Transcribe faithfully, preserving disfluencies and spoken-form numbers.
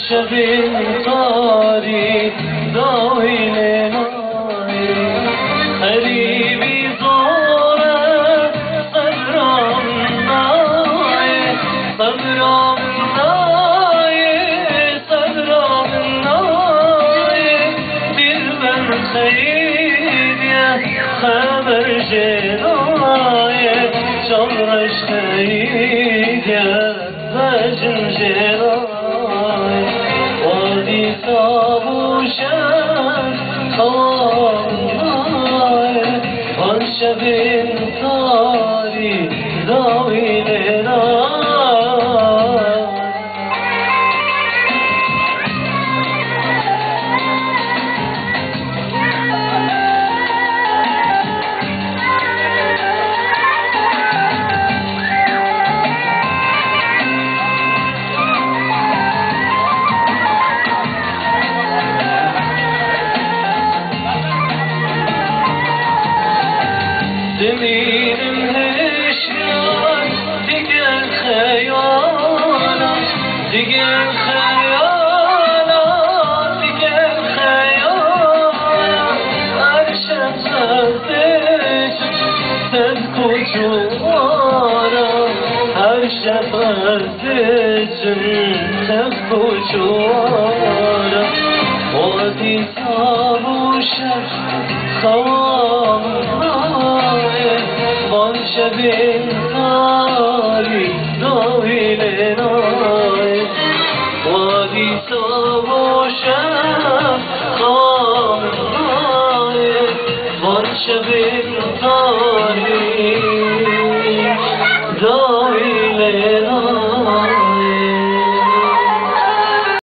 Şevên tarî dawî lê nayê, xerîbî zor e, sebra min nayê, sebra min nayê, sebra min nayê, dîl ben xeyîdiye, xeber jê nayê, çavreş xeyîdiye. Vecin jê nayê, wadî sav û şev xewa min nayê, van şevên tarî dawî lê nayê. Dimînim hişyar, digel xeyala, digel xeyala, digel xeyala. Her şev ez diçim tevk û çûwara, her şev ez diçim tevk û çûwara. Wadî sav û şev xewa min nayê, van şevên tarî dawî lê nayê. Wadî sav û şev xewa min nayê, van şevên